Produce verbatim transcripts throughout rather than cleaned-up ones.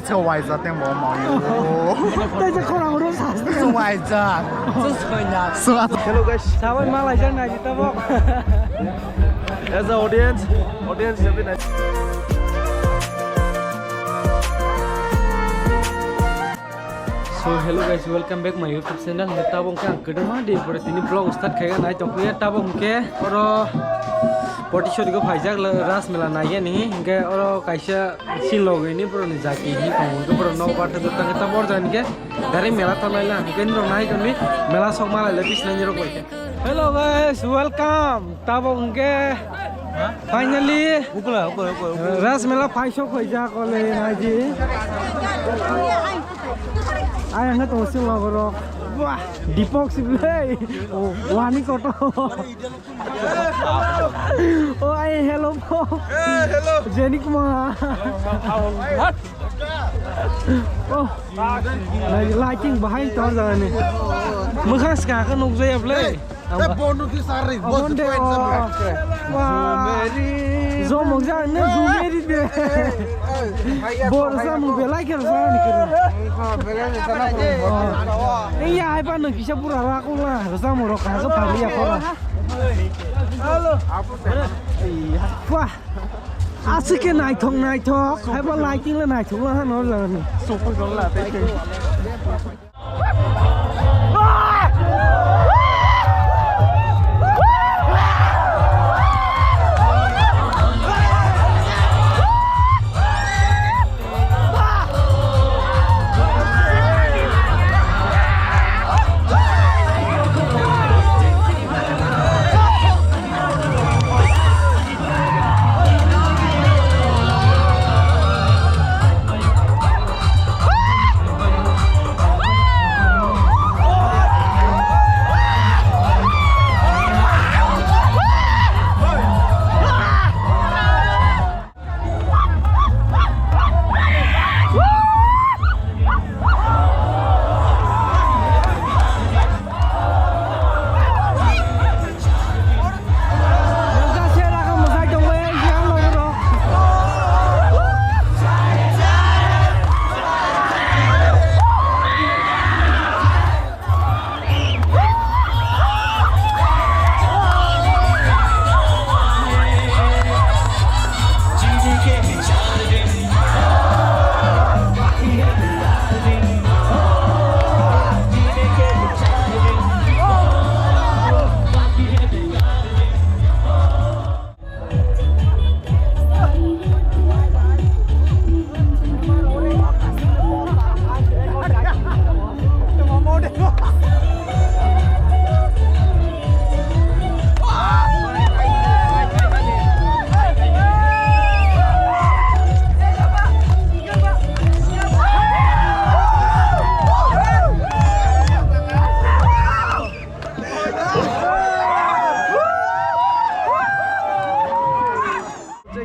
Swaijak tei bo mao. Tei je khorang ro sa. Swaijak. Swaijak. Hello guys. Sabai malai jak nai tabok. As a audience, audience have been. So hello guys, welcome back my YouTube channel. Hingke tabok hingke ang kwdwma di pore tini vlog start khaiga nai tongkhe tabok hingke oro Potisori go phaijak Ras Mela naigani hingke oro kaisa Silogwi ni borok ni jati hi tongo, hwnkhe borok nok barthajak tangkhe tamo orjani khe direct mela thanglai la, hwnkhe norok nai tongdi mela sok malai lai bisinai ni rok bai khe. Hello guys, welcome. Tabok hwnkhe finally Ras Mela phaisok khaijak ole naidi. Ayang khe tongo Silogwi rok. Wah, Deepak Sibley. Oh, wani kotor. Oh, ai, hello po. Eh, hello. Jeni kuma. Oh, lai-, lighting behind tor jani. Mukha ska ka nuk jaya ble. Eh, eh, bonu ki sari, oh, bos bonde, point oh. Sa. Wah. Zomong ja, ne zumeri de. Eh, eh, eh, eh. Bor samung belai khe rwchapni kwrwi. Iya, hai phano kisa bura rakula, rwchapmung rok kaham khe paliya khora. Wah, aswk khe naithok naithok, hai bo lighting le naithok la hano jani.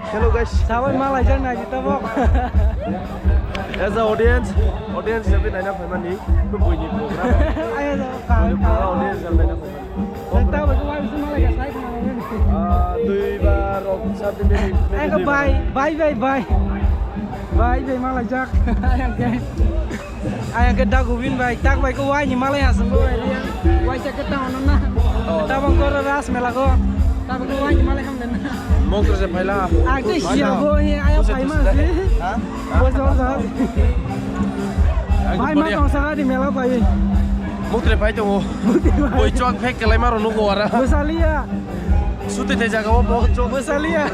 Hello guys. Sabai malai jak nai tabok. As a audience, audience hisabe naina phaimani, buini program. Ayo, buini program audience hisabe naina phaimani. Tabok ko wai malai jak sai. Ah, dui bar rok sabdi meri. Ayo, bye, bye, bye, bye. Bye, bye, malai jak. Ayo, guys. Ayang ke dagu bin bai, tak bai ko wai ni malai hasung ko bai riya. Wai sa ke ta ono na. Oh. Tabang ko Ras Mela ko. Tabang ko wai ni malai ham den na. Mokro se phaila. Ake sia ko he aya phai ma si. Ha? Bo jor jor. Bai ma tong sa di mela bai. Mokre phai tongo. Boi chok phek kelai maro nugo ara. Bo saliya. Sute te jaga o bo chok. Bo saliya.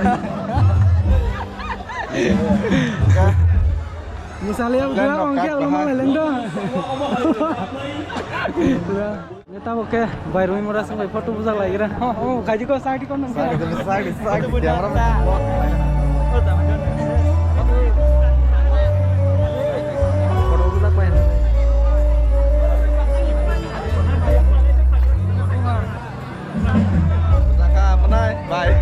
Musali yang bilang orang kia lemah leleng dong. Ini tahu ke, bayi Rumi murah sampai foto bujak lagi dah. Oh, oh, kaji kau side kau nang. Side, side, side, camera man. Foto bujak main. Jaka, bye.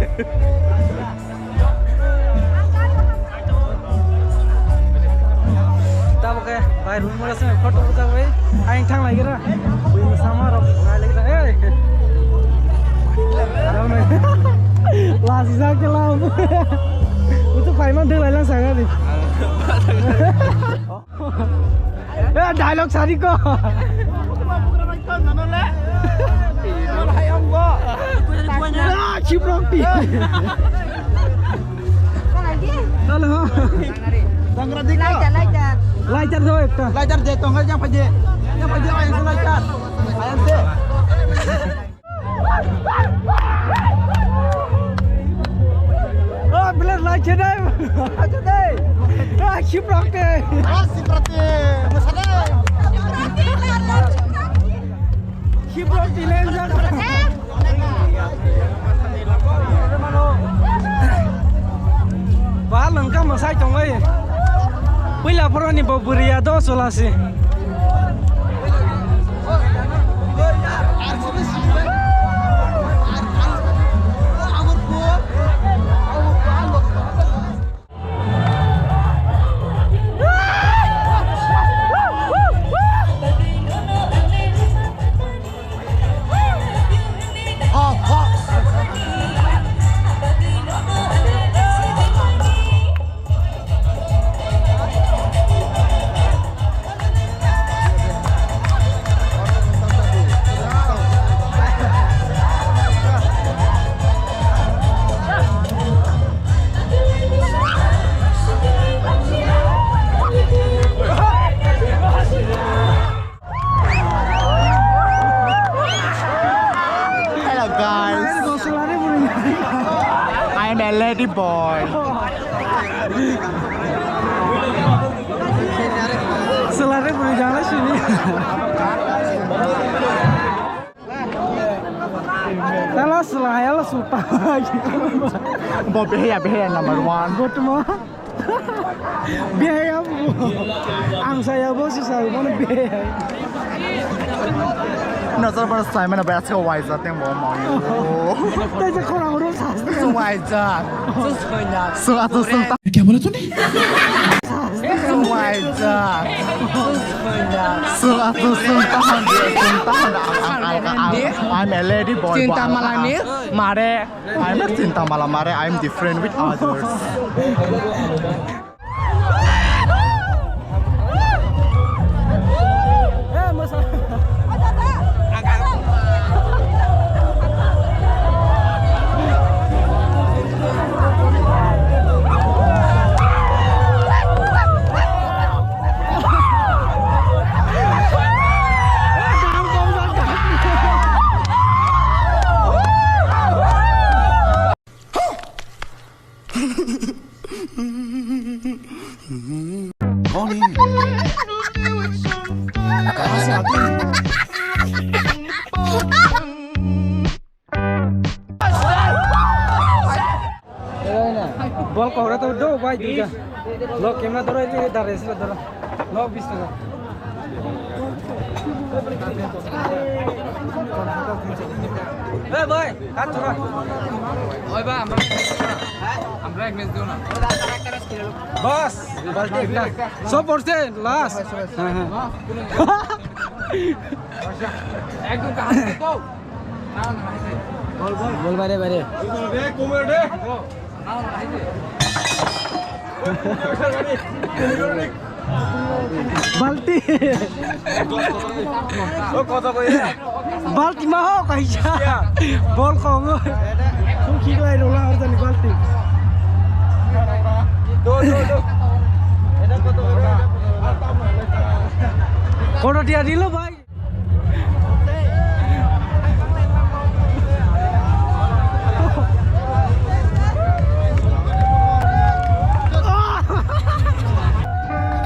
Tabok ke, bai, room mora se photo uta bai. Aing thang lagi ra. Bui sama rok, ngai lagi ra. Hey. Arang nai. Lasi jak ke lam. Utu paiman de lai lang sanga di. Eh, dialogue sari ko. Ah, Chiprok ti. Hello. Lighter, lighter. Lighter do ekta. Lighter de, tonga jang paje. Jang paje, ayang se lighter. Ayang se. Oh, beler lighter dai. Lighter dai. Ah, Chiprok te. Ah, Chiprok te. Masa dai. Chiprok te lenjak. Ba lengka mwsai tongbai. Puila phoroni bo bwrwi ya do chwla se. Hello guys, I am a lady boy. Selare bwrwi jana sini. Tala selaya la suta. Bo beheya, beheya number one. Bo tuma. Beheya bo. Ang saya bo si saya mana beheya. Nazar bar saya mana beheya waisa teng bo mau. Tei je khorang ro sa. Waisa. Sung atu sung ta. Kya bola tune? Waisa. Sung atu sung ta. Sung ta. I'm a lady boy. Chinta malani. Mare. I'm not Chinta Mala Mare. I'm different with others. Bol kok rw to do bai duita. Lo camera doro, itu dari sila doro. Lo bis taka. Eh, boy, cut thora. Oi ba, amra, amra ek match do na. Bas, balti ekta. Sho percent last. Ha, ha. Ekdom kaham to. Bol, bol. Bol bare, bare. Balti. Balti ma ho kaisa. Bol kong. Kum khiklai rola arjani balti. Kono dia dilo bai.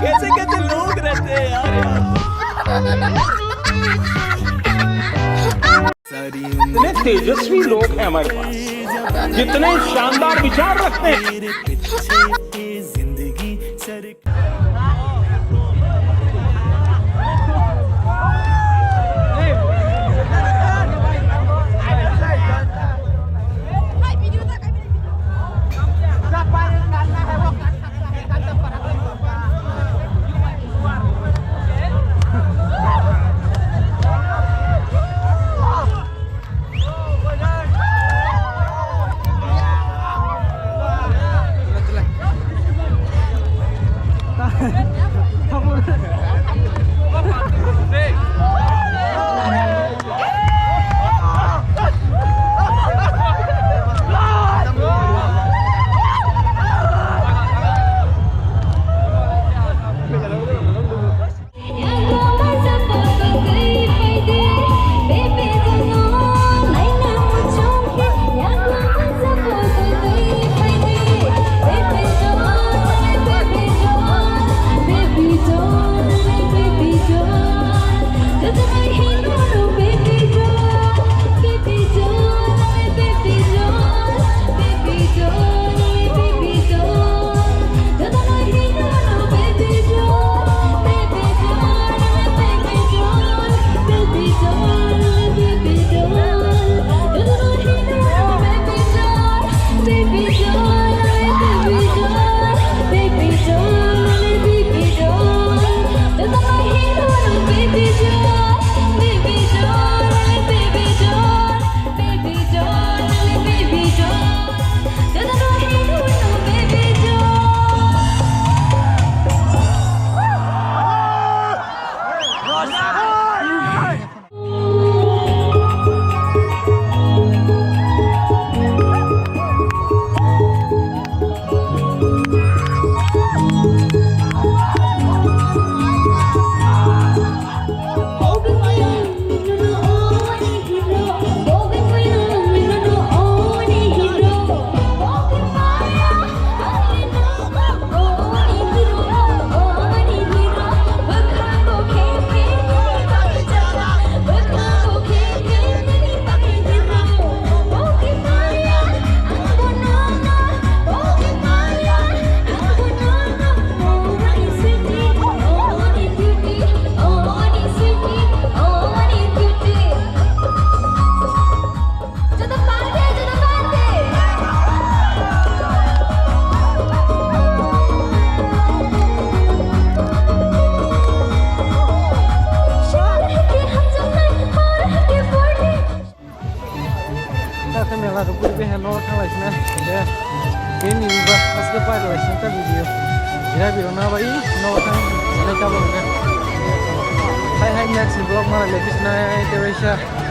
कैसे कैसे लोग रहते हैं यार। इतने तेजस्वी लोग हैं हमारे पास, कितने शानदार विचार रखते हैं। Bini ba aswk pai rw sini ta video. Jira biro na bai no thang sanai ta bo na. Hai hai next vlog mara le bisna te bai sa.